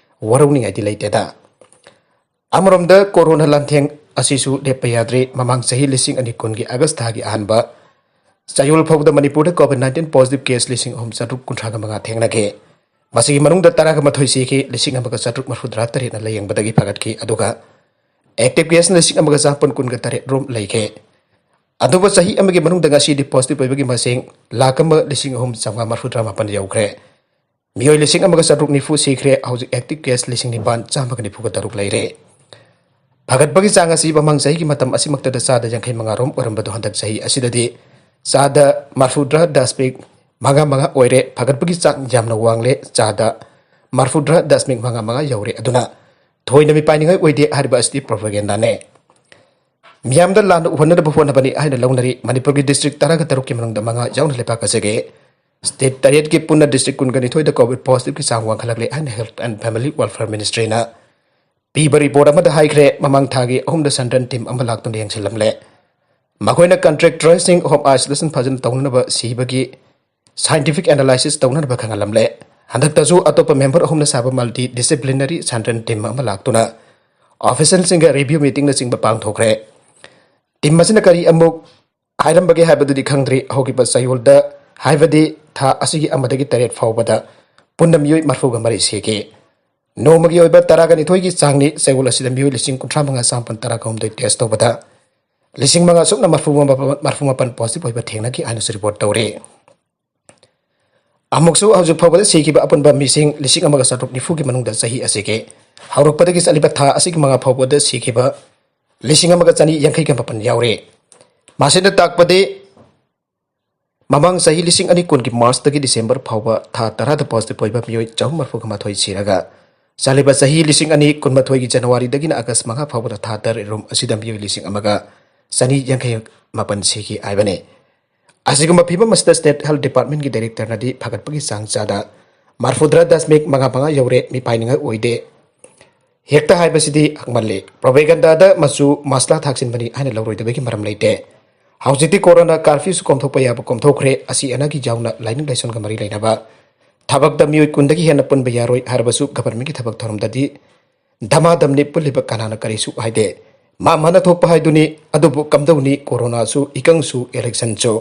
ꯋꯥꯔꯧꯅꯤꯡꯉꯥꯏꯗꯤ ꯂꯩꯇꯦꯗ꯫ ꯑꯃꯔꯣꯝꯗ ꯀꯣꯔꯣꯅꯥ ꯂꯥꯟꯊꯦꯡ ꯑꯁꯤꯁꯨ ꯂꯦꯞꯄ ꯌꯥꯗ꯭ꯔꯤ꯫ ꯃꯃꯥꯡ ꯆꯍꯤ ꯂꯤꯁꯤꯡ ꯑꯅꯤ ꯀꯨꯟꯒꯤ ꯑꯥꯒꯁ ꯊꯥꯒꯤ ꯑꯍꯥꯟꯕ ꯆꯌꯣꯜ ꯐꯥꯎꯕꯗ ꯃꯅꯤꯄꯨꯔꯗ ꯀꯣꯚꯤꯗ ꯅꯥꯏꯟꯇꯤꯟ ꯄꯣꯖꯤꯇꯤꯚ ꯀꯦꯁ ꯂꯤꯁꯤꯡ ꯑꯍꯨꯝ ꯆꯥꯇ꯭ꯔꯨꯛ ꯀꯨꯟꯊ꯭ꯔꯥꯒ ꯃꯉꯥ ꯊꯦꯡꯅꯈꯤ꯫ ꯃꯁꯤꯒꯤ ꯃꯅꯨꯡꯗ ꯇꯔꯥꯒ ꯃꯥꯊꯣꯏ ꯁꯤꯈꯤ, ꯂꯤꯁꯤꯡ ꯑꯃꯒ ꯆꯥꯇ꯭ꯔꯨꯛ ꯃꯔꯤꯐꯨꯇꯔꯥ ꯇꯔꯦꯠꯅ ꯂꯥꯌꯦꯡꯕꯗꯒꯤ ꯐꯒꯠꯈꯤ, ꯑꯗꯨꯒ ꯑꯦꯛꯇꯤꯚ ꯀꯦꯁꯅ ꯂꯤꯁꯤꯡ ꯑꯃꯒ ꯆꯥꯃꯥꯄꯟ ꯀꯨꯟꯒ ꯇꯔꯦꯠ ꯔꯣꯝ ꯂꯩꯈꯤ꯫ ꯑꯗꯨꯕꯨ ꯆꯍꯤ ꯑꯃꯒꯤ ꯃꯅꯨꯡꯗ ꯉꯁꯤꯗꯤ positive ꯑꯣꯏꯕꯒꯤ ꯃꯁꯤꯡ ꯂꯥꯈ ꯑꯃ ꯂꯤꯁꯤꯡ ꯑꯍꯨꯝ ꯆꯥꯝꯃꯉꯥ ꯃꯔꯐꯨ ꯇꯔꯥ ꯃꯥꯄꯟ ꯌꯧꯈ꯭ꯔꯦ꯫ ꯃꯤꯑꯣꯏ ꯂꯤꯁꯤꯡ ꯑꯃꯒ ꯆꯥꯇ꯭ꯔꯨꯛ ꯅꯤꯐꯨ ꯁꯤꯈ꯭ꯔꯦ꯫ ꯍꯧꯖꯤꯛ active case ꯂꯤꯁꯤꯡ ꯅꯤꯄꯥꯟ ꯆꯥꯝꯃꯒ ꯅꯤꯐꯨꯒ ꯇꯔꯨꯛ ꯂꯩꯔꯦ꯫ ꯐꯒꯠꯄꯒꯤ ꯆꯥꯡ ꯑꯁꯤ ꯃꯃꯥꯡ ꯆꯍꯤꯒꯤ ꯃꯇꯝ ꯑꯁꯤꯃꯛꯇꯗ ꯆꯥꯗ ꯌꯥꯡꯈꯩ ꯃꯉꯥ ꯔꯣꯝ ꯑꯣꯏꯔꯝꯕꯗꯨ ꯍꯟꯗꯛ ꯆꯍꯤ ꯑꯁꯤꯗꯗꯤ ꯆꯥꯗ ꯃꯔꯐꯨ ꯇꯔꯥ ꯗꯁꯃꯤꯛ ꯃꯉꯥ ꯃꯉꯥ ꯑꯣꯏꯔꯦ꯫ ꯐꯒꯠꯄꯒꯤ ꯆꯥꯡ ꯌꯥꯝꯅ ꯋꯥꯡꯂꯦ, ꯆꯥꯗ ꯃꯔꯐꯨ ꯇꯔꯥ ꯗꯁꯃꯤꯛ ꯃꯉꯥ ꯃꯉꯥ ꯌꯧꯔꯦ꯫ ꯑꯗꯨꯅ ꯊꯣꯏꯅ ꯃꯤꯄꯥꯏꯅꯤꯡꯉꯥꯏ ꯑꯣꯏꯗꯦ ꯍꯥꯏꯔꯤꯕ ꯑꯁꯤꯗꯤ propagandaꯅꯦ꯫ ꯃꯤꯌꯥꯝꯗ ꯂꯥꯟꯅ ꯎꯍꯟꯅꯗꯕ ꯍꯣꯠꯅꯕꯅꯤ ꯍꯥꯏꯅ ꯂꯧꯅꯔꯤ꯫ ꯃꯅꯤꯄꯨꯔꯒꯤ district ꯇꯔꯥꯒ ꯇꯔꯨꯛꯀꯤ ꯃꯅꯨꯡꯗ ꯃꯉꯥ ꯌꯥꯎꯅ ꯂꯩꯕꯥꯛ ꯑꯁꯤꯒꯤ state ꯇꯔꯦꯠꯀꯤ ꯄꯨꯟꯅ district ꯀꯨꯟꯒ ꯅꯤꯊꯣꯏꯗ COVID positiveꯀꯤ ꯆꯥꯡ ꯋꯥꯡꯈꯠꯂꯛꯂꯦ ꯍꯥꯏꯅ Health and Family Welfare Ministryꯅ ꯄꯤꯕ report ꯑꯃꯗ ꯍꯥꯏꯈ꯭ꯔꯦ꯫ ꯃꯃꯥꯡ ꯊꯥꯒꯤ ꯑꯍꯨꯝꯗ central team ꯑꯃ ꯂꯥꯛꯇꯨꯅ ꯌꯦꯡꯁꯤꯜꯂꯝꯂꯦ꯫ ꯃꯈꯣꯏꯅ contractorꯁꯤꯡ home isolation ꯐꯖꯅ ꯇꯧꯅꯅꯕ ꯁꯤꯕꯒꯤ scientific analysis ꯇꯧꯅꯅꯕ ꯈꯪꯍꯜꯂꯝꯂꯦ꯫ ꯍꯟꯗꯛꯇꯁꯨ ꯑꯇꯣꯞꯄ member ꯑꯍꯨꯝꯅ ꯁꯥꯕ multidisciplinary central team ꯑꯃ ꯂꯥꯛꯇꯨꯅ officialꯁꯤꯡꯒ review meetingꯅꯆꯤꯡꯕ ꯄꯥꯡꯊꯣꯛꯈ꯭ꯔꯦ꯫ Team ꯑꯁꯤꯅ ꯀꯔꯤ ꯑꯃꯨꯛ ꯍꯥꯏꯔꯝꯕꯒꯦ ꯍꯥꯏꯕꯗꯨꯗꯤ ꯈꯪꯗ꯭ꯔꯤ꯫ ꯍꯧꯈꯤꯕ ꯆꯌꯣꯜꯗ, ꯍꯥꯏꯕꯗꯤ ꯊꯥ ꯑꯁꯤꯒꯤ ꯑꯃꯗꯒꯤ ꯇꯔꯦꯠ ꯐꯥꯎꯕꯗ ꯄꯨꯟꯅ ꯃꯤꯑꯣꯏ ꯃꯔꯐꯨꯒ ꯃꯔꯤ ꯁꯤꯈꯤ꯫ ꯅꯣꯡꯃꯒꯤ ꯑꯣꯏꯕ ꯇꯔꯥꯒ ꯅꯤꯊꯣꯏꯒꯤ ꯆꯥꯡꯅꯤ꯫ ꯆꯌꯣꯜ ꯑꯁꯤꯗ ꯃꯤꯑꯣꯏ ꯂꯤꯁꯤꯡ ꯀꯨꯟꯊ꯭ꯔꯥ ꯃꯉꯥ ꯆꯥꯃꯥꯄꯟ ꯇꯔꯥꯒ ꯍꯨꯝꯗꯣꯏ test ꯇꯧꯕꯗ ꯂꯤꯁꯤꯡ ꯃꯉꯥ ꯁꯨꯞꯅ ꯃꯔꯐꯨ ꯃꯥꯄꯟ, ꯃꯔꯐꯨ ꯃꯥꯄꯟ positive ꯑꯣꯏꯕ ꯊꯦꯡꯅꯈꯤ ꯍꯥꯏꯅꯁꯨ report ꯇꯧꯔꯤ꯫ ꯑꯃꯨꯛꯁꯨ ꯍꯧꯖꯤꯛ ꯐꯥꯎꯕꯗ ꯁꯤꯈꯤꯕ ꯑꯄꯨꯟꯕ ꯃꯤꯁꯤꯡ ꯂꯤꯁꯤꯡ ꯑꯃꯒ ꯆꯥꯇ꯭ꯔꯨꯛ ꯅꯤꯐꯨꯒꯤ ꯃꯅꯨꯡꯗ ꯆꯍꯤ ꯑꯁꯤꯒꯤ ꯍꯧꯔꯛꯄꯗꯒꯤ ꯆꯠꯂꯤꯕ ꯊꯥ ꯑꯁꯤꯒꯤ ꯃꯉꯥ ꯐꯥꯎꯕꯗ ꯁꯤꯈꯤꯕ ꯂꯤꯁꯤꯡ ꯑꯃꯒ ꯆꯅꯤ ꯌꯥꯡꯈꯩꯒ ꯃꯥꯄꯟ ꯌꯥꯎꯔꯤ꯫ ꯃꯁꯤꯅ ꯇꯥꯛꯄꯗꯤ ꯃꯃꯥꯡ ꯆꯍꯤ ꯂꯤꯁꯤꯡ ꯑꯅꯤ ꯀꯨꯟꯒꯤ Marchꯇꯒꯤ December ꯐꯥꯎꯕ ꯊꯥ ꯇꯔꯥꯗ positive ꯑꯣꯏꯕ ꯃꯤꯑꯣꯏ ꯆꯍꯨꯝ ꯃꯔꯐꯨꯒ ꯃꯥꯊꯣꯏ ꯁꯤꯔꯒ, ꯆꯠꯂꯤꯕ ꯆꯍꯤ ꯂꯤꯁꯤꯡ ꯑꯅꯤ ꯀꯨꯟꯃꯥꯊꯣꯏꯒꯤ Januaryꯗꯒꯤꯅ August ꯃꯉꯥ ꯐꯥꯎꯕꯗ ꯊꯥ ꯇꯔꯦꯠ ꯔꯣꯝ ꯑꯁꯤꯗ ꯃꯤꯑꯣꯏ ꯂꯤꯁꯤꯡ ꯑꯃꯒ ꯆꯅꯤ ꯌꯥꯡꯈꯩ ꯃꯥꯄꯟ ꯁꯤꯈꯤ ꯍꯥꯏꯕꯅꯤ꯫ ꯑꯁꯤꯒꯨꯝꯕ ꯐꯤꯕꯝ ꯑꯁꯤꯗ State Health Departmentꯀꯤ directorꯅꯗꯤ ꯐꯒꯠꯄꯒꯤ ꯆꯥꯡ ꯆꯥꯗ ꯃꯔꯐꯨꯇꯔꯥ ꯗꯁꯃꯤꯛ ꯃꯉꯥ ꯃꯉꯥ ꯌꯧꯔꯦ, ꯃꯤꯄꯥꯏꯅꯤꯡꯉꯥꯏ ꯑꯣꯏꯗꯦ꯫ ꯍꯦꯛꯇ ꯍꯥꯏꯕꯁꯤꯗꯤ ꯍꯛꯃꯜꯂꯤ꯫ Propagandaꯗ ꯃꯆꯨ ꯃꯁꯂꯥ ꯊꯥꯛꯆꯤꯟꯕꯅꯤ ꯍꯥꯏꯅ ꯂꯧꯔꯣꯏꯗꯕꯒꯤ ꯃꯔꯝ ꯂꯩꯇꯦ꯫ ꯍꯧꯖꯤꯛꯇꯤ corona curfewꯁꯨ ꯀꯣꯝꯊꯣꯛꯄ ꯌꯥꯕ ꯀꯣꯝꯊꯣꯛꯈ꯭ꯔꯦ꯫ ꯑꯁꯤ ꯑꯅꯥꯒꯤ ꯌꯥꯎꯅ ꯂꯥꯏꯅꯤꯡ ꯂꯥꯏꯁꯣꯟꯒ ꯃꯔꯤ ꯂꯩꯅꯕ ꯊꯕꯛꯇ ꯃꯤꯑꯣꯏ ꯀꯨꯟꯗꯒꯤ ꯍꯦꯟꯅ ꯄꯨꯟꯕ ꯌꯥꯔꯣꯏ ꯍꯥꯏꯔꯕꯁꯨ governmentꯀꯤ ꯊꯕꯛ ꯊꯧꯔꯝꯗꯗꯤ ꯙꯃꯥꯙꯝꯅꯤ, ꯄꯨꯜꯂꯤꯕ ꯀꯅꯥꯅ ꯀꯔꯤꯁꯨ ꯍꯥꯏꯗꯦ꯫ ꯃꯥ ꯃꯥꯅ ꯊꯣꯛꯄ ꯍꯥꯏꯗꯨꯅꯤ꯫ ꯑꯗꯨꯕꯨ ꯀꯝꯗꯧꯅꯤ, coronaꯁꯨ, ꯏꯀꯪꯁꯨ, electionꯁꯨ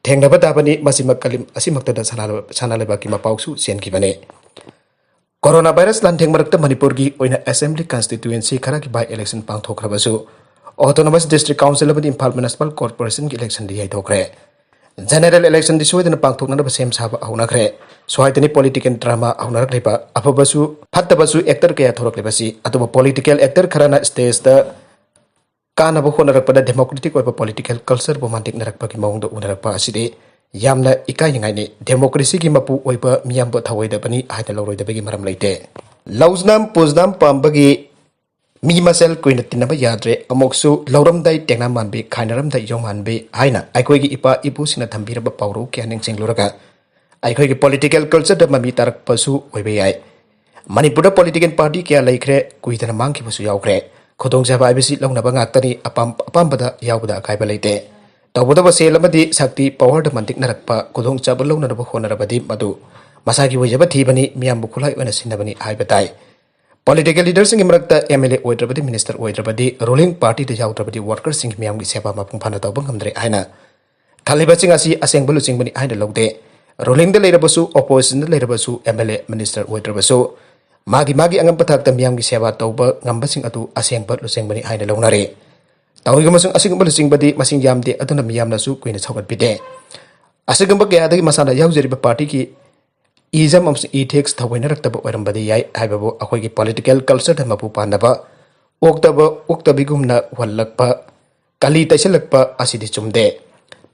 ꯊꯦꯡꯅꯕ ꯇꯥꯕꯅꯤ꯫ ꯃꯁꯤꯃꯛ ꯀꯂꯤꯝ ꯑꯁꯤꯃꯛꯇꯗ ꯁꯅꯥ-, ꯁꯅꯥ ꯂꯩꯕꯥꯛꯀꯤ ꯃꯄꯥꯎꯁꯨ ꯆꯦꯟꯈꯤꯕꯅꯤ꯫ Coronavirus ꯂꯥꯟꯊꯦꯡ ꯃꯔꯛꯇ ꯃꯅꯤꯄꯨꯔꯒꯤ ꯑꯣꯏꯅ assembly constituency ꯈꯔꯒꯤ by election ꯄꯥꯡꯊꯣꯛꯈ꯭ꯔꯕꯁꯨ, Autonomous District Council ꯑꯃꯗꯤ ꯏꯝꯐꯥꯜ Municipal Corporationꯒꯤ electionꯗꯤ ꯌꯩꯊꯣꯛꯈ꯭ꯔꯦ꯫ General electionꯗꯤ ꯁꯣꯏꯗꯅ ꯄꯥꯡꯊꯣꯛꯅꯅꯕ ꯁꯦꯝ ꯁꯥꯕ ꯍꯧꯅꯈ꯭ꯔꯦ꯫ ꯁ꯭ꯋꯥꯏꯗꯅꯤ political drama ꯍꯧꯅꯔꯛꯂꯤꯕ꯫ ꯑꯐꯕꯁꯨ ꯐꯠꯇꯕꯁꯨ actor ꯀꯌꯥ ꯊꯣꯔꯛꯂꯤꯕꯁꯤ꯫ ꯑꯗꯨꯕꯨ political actor ꯈꯔꯅ stageꯇ ꯀꯥꯟꯅꯕ ꯍꯣꯠꯅꯔꯛꯄꯗ democratic ꯑꯣꯏꯕ political cultureꯕꯨ ꯃꯥꯟꯇꯤꯛꯅꯔꯛꯄꯒꯤ ꯃꯑꯣꯡꯗ ꯎꯅꯔꯛꯄ ꯑꯁꯤꯗꯤ ꯌꯥꯝꯅ ꯏꯀꯥꯏꯅꯤꯡꯉꯥꯏꯅꯤ꯫ Democracyꯒꯤ ꯃꯄꯨ ꯑꯣꯏꯕ ꯃꯤꯌꯥꯝꯕꯨ ꯊꯧꯑꯣꯏꯗꯕꯅꯤ ꯍꯥꯏꯅ ꯂꯧꯔꯣꯏꯗꯕꯒꯤ ꯃꯔꯝ ꯂꯩꯇꯦ꯫ ꯂꯧꯁꯅꯥꯝ ꯄꯨꯁꯅꯥꯝ ꯄꯥꯝꯕꯒꯤ ꯃꯤ ꯃꯁꯦꯜ ꯀꯨꯏꯅ ꯇꯤꯟꯅꯕ ꯌꯥꯗ꯭ꯔꯦ꯫ ꯑꯃꯨꯛꯁꯨ ꯂꯧꯔꯝꯗꯥꯏ ꯇꯦꯡꯅꯥ ꯃꯥꯟꯕꯤ, ꯈꯥꯏꯅꯔꯝꯗꯥꯏ ꯌꯣꯡ ꯃꯥꯟꯕꯤ ꯍꯥꯏꯅ ꯑꯩꯈꯣꯏꯒꯤ ꯏꯄꯥ ꯏꯄꯨꯁꯤꯡꯅ ꯊꯝꯕꯤꯔꯕ ꯄꯥꯎꯔꯧ ꯀꯌꯥ ꯅꯤꯡꯁꯤꯡꯂꯨꯔꯒ ꯑꯩꯈꯣꯏꯒꯤ political cultureꯗ ꯃꯃꯤ ꯇꯥꯔꯛꯄꯁꯨ ꯑꯣꯏꯕ ꯌꯥꯏ꯫ ꯃꯅꯤꯄꯨꯔꯗ political party ꯀꯌꯥ ꯂꯩꯈ꯭ꯔꯦ, ꯀꯨꯏꯗꯅ ꯃꯥꯡꯈꯤꯕꯁꯨ ꯌꯥꯎꯈ꯭ꯔꯦ꯫ ꯈꯨꯗꯣꯡꯆꯥꯕ ꯍꯥꯏꯕꯁꯤ ꯂꯧꯅꯕ ꯉꯥꯛꯇꯅꯤ, ꯑꯄꯥꯝ ꯑꯄꯥꯝꯕꯗ ꯌꯥꯎꯕꯗ ꯑꯀꯥꯏꯕ ꯂꯩꯇꯦ꯫ ꯇꯧꯕꯇꯕꯨ ꯁꯦꯜ ꯑꯃꯗꯤ ꯁꯛꯇꯤ powerꯗ ꯃꯟꯇꯤꯛꯅꯔꯛꯄ ꯈꯨꯗꯣꯡꯆꯥꯕ ꯂꯧꯅꯅꯕ ꯍꯣꯠꯅꯔꯕꯗꯤ ꯃꯗꯨ ꯃꯁꯥꯒꯤ ꯑꯣꯏꯖꯕ ꯊꯤꯕꯅꯤ, ꯃꯤꯌꯥꯝꯕꯨ ꯈꯨꯠꯂꯥꯏ ꯑꯣꯏꯅ ꯁꯤꯖꯤꯟꯅꯕꯅꯤ ꯍꯥꯏꯕ ꯇꯥꯏ꯫ Political leaderꯁꯤꯡꯒꯤ ꯃꯔꯛꯇ MLA ꯑꯣꯏꯗ꯭ꯔꯕꯗꯤ, minister ꯑꯣꯏꯗ꯭ꯔꯕꯗꯤ, ruling partyꯗ ꯌꯥꯎꯗ꯭ꯔꯕꯗꯤ workerꯁꯤꯡꯒꯤ ꯃꯤꯌꯥꯝꯒꯤ ꯁꯦꯕꯥ ꯃꯄꯨꯡ ꯐꯥꯅ ꯇꯧꯕ ꯉꯝꯗ꯭ꯔꯦ ꯍꯥꯏꯅ ꯈꯜꯂꯤꯕꯁꯤꯡ ꯑꯁꯤ ꯑꯁꯦꯡꯕ ꯂꯨꯆꯤꯡꯕꯅꯤ ꯍꯥꯏꯅ ꯂꯧꯗꯦ꯫ Rulingꯗ ꯂꯩꯔꯕꯁꯨ, oppositionꯗ ꯂꯩꯔꯕꯁꯨ, MLA, minister ꯑꯣꯏꯗ꯭ꯔꯕꯁꯨ, ꯃꯥꯒꯤ ꯃꯥꯒꯤ ꯑꯉꯝꯕ ꯊꯥꯛꯇ ꯃꯤꯌꯥꯝꯒꯤ ꯁꯦꯕꯥ ꯇꯧꯕ ꯉꯝꯕꯁꯤꯡ ꯑꯗꯨ ꯑꯁꯦꯡꯕ ꯂꯨꯆꯤꯡꯕꯅꯤ ꯍꯥꯏꯅ ꯂꯧꯅꯔꯦ꯫ ꯇꯧꯏꯒꯨꯝꯕꯁꯨꯡ ꯑꯁꯤꯒꯨꯝꯕ ꯂꯨꯆꯤꯡꯕꯗꯤ ꯃꯁꯤꯡ ꯌꯥꯝꯗꯦ, ꯑꯗꯨꯅ ꯃꯤꯌꯥꯝꯅꯁꯨ ꯀꯨꯏꯅ ꯁꯧꯒꯠꯄꯤꯗꯦ꯫ ꯑꯁꯤꯒꯨꯝꯕ ꯀꯌꯥꯗꯒꯤ ꯃꯁꯥꯅ ꯌꯥꯎꯖꯔꯤꯕ partyꯒꯤ ism ꯑꯃꯁꯨꯡ ethics ꯊꯑꯣꯏꯅꯔꯛꯇꯕ ꯑꯣꯏꯔꯝꯕꯗꯤ ꯌꯥꯏ ꯍꯥꯏꯕꯕꯨ ꯑꯩꯈꯣꯏꯒꯤ political cultureꯗ ꯃꯄꯨ ꯄꯥꯟꯗꯕ, ꯑꯣꯛꯇꯕ ꯑꯣꯛꯇꯕꯤꯒꯨꯝꯅ ꯋꯜꯂꯛꯄ, ꯀꯂꯤ ꯇꯩꯁꯜꯂꯛꯄ ꯑꯁꯤꯗꯤ ꯆꯨꯝꯗꯦ꯫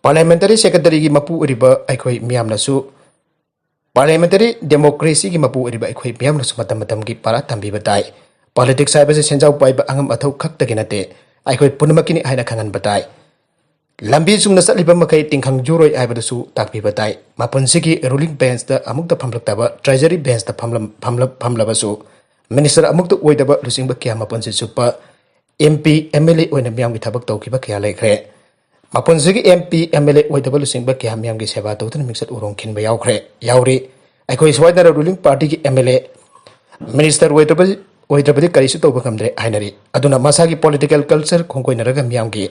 Parliamentary secretaryꯒꯤ ꯃꯄꯨ ꯑꯣꯏꯔꯤꯕ ꯑꯩꯈꯣꯏ ꯃꯤꯌꯥꯝꯅꯁꯨ, parliamentary democracyꯒꯤ ꯃꯄꯨ ꯑꯣꯏꯔꯤꯕ ꯑꯩꯈꯣꯏ ꯃꯤꯌꯥꯝꯅꯁꯨ ꯃꯇꯝ ꯃꯇꯝꯒꯤ ꯄꯥꯔꯥ ꯇꯝꯕꯤꯕ ꯇꯥꯏ꯫ Politics ꯍꯥꯏꯕꯁꯤ ꯁꯦꯟꯖꯥꯎ ꯄꯥꯏꯕ ꯑꯉꯝ ꯑꯊꯧ ꯈꯛꯇꯒꯤ ꯅꯠꯇꯦ, ꯑꯩꯈꯣꯏ ꯄꯨꯝꯅꯃꯛꯀꯤꯅꯤ ꯍꯥꯏꯅ ꯈꯪꯍꯟꯕ ꯇꯥꯏ꯫ ꯂꯝꯕꯤ ꯆꯨꯝꯅ ꯆꯠꯂꯤꯕ ꯃꯈꯩ ꯇꯤꯡꯈꯪ ꯌꯨꯔꯣꯏ ꯍꯥꯏꯕꯗꯨꯁꯨ ꯇꯥꯛꯄꯤꯕ ꯇꯥꯏ꯫ ꯃꯄꯨꯟꯁꯤꯒꯤ ruling benchꯇ ꯑꯃꯨꯛꯇ ꯐꯝꯂꯛꯇꯕ, treasury benchꯇ ꯐꯝꯂꯝ-, ꯐꯝꯂ-, ꯐꯝꯂꯕꯁꯨ, minister ꯑꯃꯨꯛꯇ ꯑꯣꯏꯗꯕ ꯂꯨꯆꯤꯡꯕ ꯀꯌꯥ ꯃꯄꯨꯟꯁꯤ ꯆꯨꯞꯄ MP, MLA ꯑꯣꯏꯅ ꯃꯤꯌꯥꯝꯒꯤ ꯊꯕꯛ ꯇꯧꯈꯤꯕ ꯀꯌꯥ ꯂꯩꯈ꯭ꯔꯦ꯫ ꯃꯄꯨꯟꯁꯤꯒꯤ MP, MLA ꯑꯣꯏꯗꯕ ꯂꯨꯆꯤꯡꯕ ꯀꯌꯥ ꯃꯤꯌꯥꯝꯒꯤ ꯁꯦꯕꯥ ꯇꯧꯗꯨꯅ ꯃꯤꯡꯆꯠ ꯎꯔꯣꯡ ꯈꯤꯟꯕ ꯌꯥꯎꯈ꯭ꯔꯦ, ꯌꯥꯎꯔꯤ꯫ ꯑꯩꯈꯣꯏ ꯁ꯭ꯋꯥꯏꯗꯅ ruling partyꯒꯤ MLA, minister ꯑꯣꯏꯗ꯭ꯔꯕ-, ꯑꯣꯏꯗ꯭ꯔꯕꯗꯤ ꯀꯔꯤꯁꯨ ꯇꯧꯕ ꯉꯝꯗ꯭ꯔꯦ ꯍꯥꯏꯅꯔꯤ꯫ ꯑꯗꯨꯅ ꯃꯁꯥꯒꯤ political culture ꯈꯣꯡꯒꯣꯏꯅꯔꯒ ꯃꯤꯌꯥꯝꯒꯤ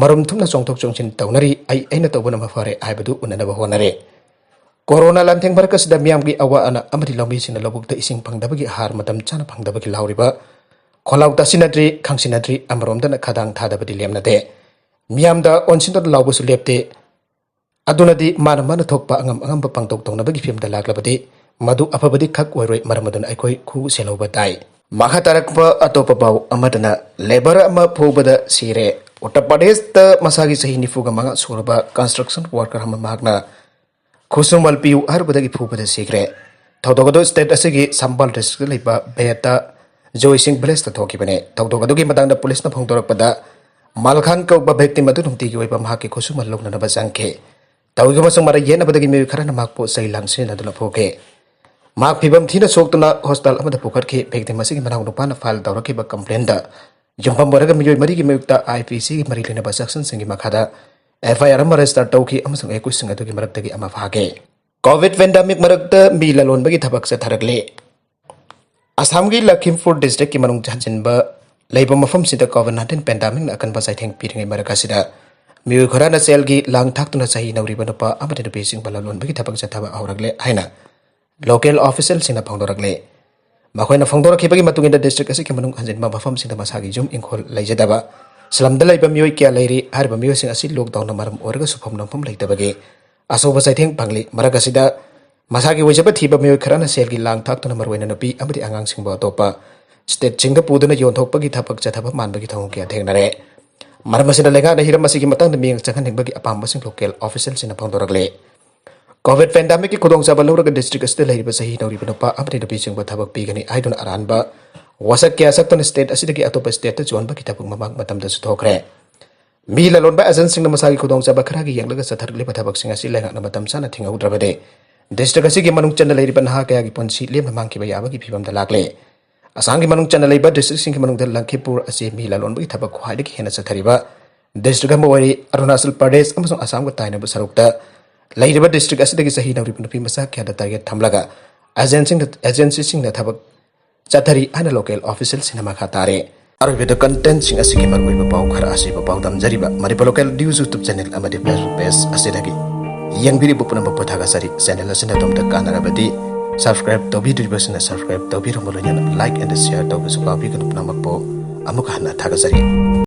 ꯃꯔꯨꯝ ꯊꯨꯞꯅ ꯆꯣꯡꯊꯣꯛ ꯆꯣꯡꯁꯤꯟ ꯇꯧꯅꯔꯤ꯫ ꯑꯩ ꯑꯩꯅ ꯇꯧꯕꯅ ꯃꯐꯔꯦ ꯍꯥꯏꯕꯗꯨ ꯎꯅꯅꯕ ꯍꯣꯠꯅꯔꯦ꯫ ꯀꯣꯔꯣꯅꯥ ꯂꯥꯟꯊꯦꯡ ꯃꯔꯛ ꯑꯁꯤꯗ ꯃꯤꯌꯥꯝꯒꯤ ꯑꯋꯥ ꯑꯅꯥ ꯑꯃꯗꯤ ꯂꯧꯃꯤꯁꯤꯡꯅ ꯂꯧꯕꯨꯛꯇ ꯏꯁꯤꯡ ꯐꯪꯗꯕꯒꯤ, ꯑꯍꯥꯔ ꯃꯇꯝ ꯆꯥꯅ ꯐꯪꯗꯕꯒꯤ ꯂꯥꯎꯔꯤꯕ ꯈꯣꯜꯂꯥꯎ ꯇꯥꯁꯤꯟꯅꯗ꯭ꯔꯤ, ꯈꯪꯁꯤꯟꯅꯗ꯭ꯔꯤ, ꯑꯃꯔꯣꯝꯗꯅ ꯈꯗꯥꯡ ꯊꯥꯗꯕꯗꯤ ꯂꯦꯝꯅꯗꯦ꯫ ꯃꯤꯌꯥꯝꯗ ꯑꯣꯟꯁꯤꯟꯗꯨꯅ ꯂꯥꯎꯕꯁꯨ ꯂꯦꯞꯇꯦ꯫ ꯑꯗꯨꯅꯗꯤ ꯃꯥꯅ ꯃꯥꯅ ꯊꯣꯛꯄ ꯑꯉꯝ ꯑꯉꯝꯕ ꯄꯥꯡꯊꯣꯛ ꯇꯧꯅꯕꯒꯤ ꯐꯤꯕꯝꯗ ꯂꯥꯛꯂꯕꯗꯤ ꯃꯗꯨ ꯑꯐꯕꯗꯤ ꯈꯛ ꯑꯣꯏꯔꯣꯏ꯫ ꯃꯔꯝ ꯑꯗꯨꯅ ꯑꯩꯈꯣꯏ ꯈꯨ ꯁꯦꯜꯍꯧꯕ ꯇꯥꯏ꯫ ꯃꯈꯥ ꯇꯥꯔꯛꯄ ꯑꯇꯣꯞꯄ ꯄꯥꯎ ꯑꯃꯗꯅ, ꯂꯦꯕꯔ ꯑꯃ ꯐꯨꯕꯗ ꯁꯤꯔꯦ꯫ ꯎꯠꯇꯔ ꯄ꯭ꯔꯗꯦꯁꯇ ꯃꯁꯥꯒꯤ ꯆꯍꯤ ꯅꯤꯐꯨꯒ ꯃꯉꯥ ꯁꯨꯔꯕ construction worker ꯑꯃ ꯃꯍꯥꯛꯅ ꯈꯨꯠꯁꯨꯃꯜ ꯄꯤꯌꯨ ꯍꯥꯏꯔꯨꯕꯗꯒꯤ ꯐꯨꯕꯗ ꯁꯤꯈ꯭ꯔꯦ꯫ ꯊꯧꯗꯣꯛ ꯑꯗꯨ state ꯑꯁꯤꯒꯤ ꯁꯝꯕꯥꯜ district ꯂꯩꯕ ꯕꯦꯇꯥ ꯖꯣꯏꯁꯤꯡ village ꯇ ꯊꯣꯛꯈꯤꯕꯅꯤ꯫ ꯊꯧꯗꯣꯛ ꯑꯗꯨꯒꯤ ꯃꯇꯥꯡꯗ ꯄꯨꯂꯤꯁꯅ ꯐꯣꯡꯗꯣꯔꯛꯄꯗ, ꯃꯥꯜꯈꯥꯟ ꯀꯧꯕ victim ꯑꯗꯨ ꯅꯨꯡꯇꯤꯒꯤ ꯑꯣꯏꯕ ꯃꯍꯥꯛꯀꯤ ꯈꯨꯠꯁꯨꯃꯜ ꯂꯧꯅꯅꯕ ꯆꯪꯈꯤ꯫ ꯇꯧꯈꯤꯕ ꯑꯃꯁꯨꯡ ꯃꯔꯩ ꯌꯦꯠꯅꯕꯗꯒꯤ ꯃꯤꯑꯣꯏ ꯈꯔꯅ ꯃꯍꯥꯛꯄꯨ ꯆꯩ ꯂꯥꯡ ꯁꯤꯖꯤꯟꯅꯗꯨꯅ ꯐꯨꯈꯤ꯫ ꯃꯍꯥꯛ ꯐꯤꯕꯝ ꯊꯤꯅ ꯁꯣꯛꯇꯨꯅ ꯍꯣꯁꯄꯤꯇꯥꯜ ꯑꯃꯗ ꯄꯨꯈꯠꯈꯤ꯫ Victim ꯑꯁꯤꯒꯤ ꯃꯅꯥꯎ ꯅꯨꯄꯥꯅ file ꯇꯧꯔꯛꯈꯤꯕ complaint ꯗ ꯌꯨꯝꯐꯝ ꯑꯣꯏꯔꯒ ꯃꯤꯑꯣꯏ ꯃꯔꯤꯒꯤ ꯃꯥꯌꯣꯛꯇ I P C ꯒꯤ ꯃꯔꯤ ꯂꯩꯅꯕ section ꯁꯤꯡꯒꯤ ꯃꯈꯥꯗ F I R ꯑꯃ register ꯇꯧꯈꯤ ꯑꯃꯁꯨꯡ accused ꯁꯤꯡ ꯑꯗꯨꯒꯤ ꯃꯔꯛꯇꯒꯤ ꯑꯃ ꯐꯥꯈꯤ꯫ COVID pandemic ꯃꯔꯛꯇ ꯃꯤ ꯂꯂꯣꯟꯕꯒꯤ ꯊꯕꯛ ꯆꯠꯊꯔꯛꯂꯤ꯫ ꯑꯁꯥꯝꯒꯤ ꯂꯈꯤꯝꯄꯨꯔ district ꯀꯤ ꯃꯅꯨꯡ ꯍꯟꯖꯤꯟꯕ ꯂꯩꯕ ꯃꯐꯝꯁꯤꯡꯗ COVID nineteen pandemic ꯅ ꯑꯀꯟꯕ ꯆꯩꯊꯦꯡ ꯄꯤꯔꯤꯉꯩ ꯃꯔꯛ ꯑꯁꯤꯗ ꯃꯤꯑꯣꯏ ꯈꯔꯅ ꯁꯦꯜꯒꯤ ꯂꯥꯡ ꯊꯥꯛꯇꯨꯅ ꯆꯍꯤ ꯅꯧꯔꯤꯕ ꯅꯨꯄꯥ ꯑꯃꯗꯤ ꯅꯨꯄꯤꯁꯤꯡꯕꯨ ꯂꯂꯣꯟꯕꯒꯤ ꯊꯕꯛ ꯆꯠꯊꯕ ꯍꯧꯔꯛꯂꯦ ꯍꯥꯏꯅ local official ꯁꯤꯡꯅ ꯐꯣꯡꯗꯣꯔꯛꯂꯦ꯫ ꯃꯈꯣꯏꯅ ꯐꯣꯡꯗꯣꯔꯛꯈꯤꯕꯒꯤ ꯃꯇꯨꯡ ꯏꯟꯅ district ꯑꯁꯤꯒꯤ ꯃꯅꯨꯡ ꯍꯟꯖꯤꯟꯕ ꯃꯐꯝꯁꯤꯡꯗ ꯃꯁꯥꯒꯤ ꯌꯨꯝ ꯏꯪꯈꯣꯜ ꯂꯩꯖꯗꯕ slum ꯗ ꯂꯩꯕ ꯃꯤꯑꯣꯏ ꯀꯌꯥ ꯂꯩꯔꯤ꯫ ꯍꯥꯏꯔꯤꯕ ꯃꯤꯑꯣꯏꯁꯤꯡ ꯑꯁꯤ lockdown ꯅ ꯃꯔꯝ ꯑꯣꯏꯔꯒ ꯁꯨꯐꯝ ꯅꯣꯝꯐꯝ ꯂꯩꯇꯕꯒꯤ ꯑꯆꯧꯕ ꯆꯩꯊꯦꯡ ꯐꯪꯂꯤ꯫ ꯃꯔꯛ ꯑꯁꯤꯗ ꯃꯁꯥꯒꯤ ꯑꯣꯏꯖꯕ ꯊꯤꯕ ꯃꯤꯑꯣꯏ ꯈꯔꯅ ꯁꯦꯜꯒꯤ ꯂꯥꯡ ꯊꯥꯛꯇꯨꯅ ꯃꯔꯨꯑꯣꯏꯅ ꯅꯨꯄꯤ ꯑꯃꯗꯤ ꯑꯉꯥꯡꯁꯤꯡꯕꯨ ꯑꯇꯣꯞꯄ state ꯁꯤꯡꯗ ꯄꯨꯗꯨꯅ ꯌꯣꯟꯊꯣꯛꯄꯒꯤ ꯊꯕꯛ ꯆꯠꯊꯕ ꯃꯥꯟꯕꯒꯤ ꯊꯧꯑꯣꯡ ꯀꯌꯥ ꯊꯦꯡꯅꯔꯦ꯫ ꯃꯔꯝ ꯑꯁꯤꯅ ꯂꯩꯉꯥꯛꯅ ꯍꯤꯔꯝ ꯑꯁꯤꯒꯤ ꯃꯇꯥꯡꯗ ꯃꯤꯠꯌꯦꯡ ꯆꯪꯍꯟꯅꯤꯡꯕꯒꯤ ꯑꯄꯥꯝꯕꯁꯤꯡ local official ꯁꯤꯡꯅ ꯐꯣꯡꯗꯣꯔꯛꯂꯦ꯫ COVID pandemic ꯀꯤ ꯈꯨꯗꯣꯡꯆꯥꯕ ꯂꯧꯔꯒ district ꯑꯁꯤꯗ ꯂꯩꯔꯤꯕ ꯆꯍꯤ ꯅꯧꯔꯤꯕ ꯅꯨꯄꯥ ꯑꯃꯗꯤ ꯅꯨꯄꯤꯁꯤꯡꯕꯨ ꯊꯕꯛ ꯄꯤꯒꯅꯤ ꯍꯥꯏꯗꯨꯅ ꯑꯔꯥꯟꯕ ꯋꯥꯁꯛ ꯀꯌꯥ ꯁꯛꯇꯨꯅ state ꯑꯁꯤꯗꯒꯤ ꯑꯇꯣꯞꯄ state ꯇ ꯌꯣꯟꯕꯒꯤ ꯊꯕꯛ ꯃꯃꯥꯡ ꯃꯇꯝꯗꯁꯨ ꯊꯣꯛꯈ꯭ꯔꯦ꯫ ꯃꯤ ꯂꯂꯣꯟꯕ agent ꯁꯤꯡꯅ ꯃꯁꯥꯒꯤ ꯈꯨꯗꯣꯡꯆꯥꯕ ꯈꯔꯒꯤ ꯌꯦꯡꯂꯒ ꯆꯠꯊꯔꯛꯂꯤꯕ ꯊꯕꯛꯁꯤꯡ ꯑꯁꯤ ꯂꯩꯉꯥꯛꯅ ꯃꯇꯝ ꯆꯥꯅ ꯊꯤꯡꯍꯧꯗ꯭ꯔꯕꯗꯤ district ꯑꯁꯤꯒꯤ ꯃꯅꯨꯡ ꯆꯟꯅ ꯂꯩꯔꯤꯕ ꯅꯍꯥ ꯀꯌꯥꯒꯤ ꯄꯨꯟꯁꯤ ꯂꯦꯝꯅ ꯃꯥꯡꯈꯤꯕ ꯌꯥꯕꯒꯤ ꯐꯤꯕꯝꯗ ꯂꯥꯛꯂꯦ꯫ ꯑꯁꯥꯝꯒꯤ ꯃꯅꯨꯡ ꯆꯟꯅ ꯂꯩꯕ district ꯁꯤꯡꯒꯤ ꯃꯅꯨꯡꯗ ꯂꯪꯈꯤꯄꯨꯔ ꯑꯁꯤ ꯃꯤ ꯂꯂꯣꯟꯕꯒꯤ ꯊꯕꯛ ꯈ꯭ꯋꯥꯏꯗꯒꯤ ꯍꯦꯟꯅ ꯆꯠꯊꯔꯤꯕ district ꯑꯃ ꯑꯣꯏꯔꯤ꯫ ꯑꯔꯨꯅꯥꯆꯜ ꯄ꯭ꯔꯗꯦꯁ ꯑꯃꯁꯨꯡ ꯑꯁꯥꯝꯒ ꯇꯥꯏꯅꯕ ꯁꯔꯨꯛꯇ ꯂꯩꯔꯤꯕ district ꯑꯁꯤꯗꯒꯤ ꯆꯍꯤ ꯅꯧꯔꯤꯕ ꯅꯨꯄꯤ ꯃꯆꯥ ꯀꯌꯥꯗ target ꯊꯝꯂꯒ agent ꯁꯤꯡꯅ, agency ꯁꯤꯡꯅ ꯊꯕꯛ ꯆꯠꯊꯔꯤ ꯍꯥꯏꯅ local official ꯁꯤꯡꯅ ꯃꯈꯥ ꯇꯥꯔꯦ꯫ ꯑꯔꯣꯏꯕꯗ content ꯁꯤꯡ ꯑꯁꯤꯒꯤ ꯃꯔꯨꯑꯣꯏꯕ ꯄꯥꯎ ꯈꯔ ꯑꯁꯤꯕꯨ ꯄꯥꯎꯗꯝꯖꯔꯤꯕ Manipur local news YouTube channel ꯑꯃꯗꯤ Facebook page ꯑꯁꯤꯗꯒꯤ ꯌꯦꯡꯕꯤꯔꯤꯕ ꯄꯨꯝꯅꯃꯛꯄꯨ ꯊꯥꯒꯠꯆꯔꯤ꯫ Channel ꯑꯁꯤꯅ ꯑꯗꯣꯝꯗ ꯀꯥꯟꯅꯔꯕꯗꯤ Subscribe ꯇꯧꯕꯤꯗ꯭ꯔꯤꯕꯁꯤꯡꯅ subscribe ꯇꯧꯕꯤꯔꯝꯕ ꯂꯣꯏꯅꯅ like and share ꯇꯧꯕꯁꯨ ꯀꯥꯎꯕꯤꯒꯅꯨ꯫ ꯄꯨꯝꯅꯃꯛꯄꯨ ꯑꯃꯨꯛ ꯍꯟꯅ ꯊꯥꯒꯠꯆꯔꯤ꯫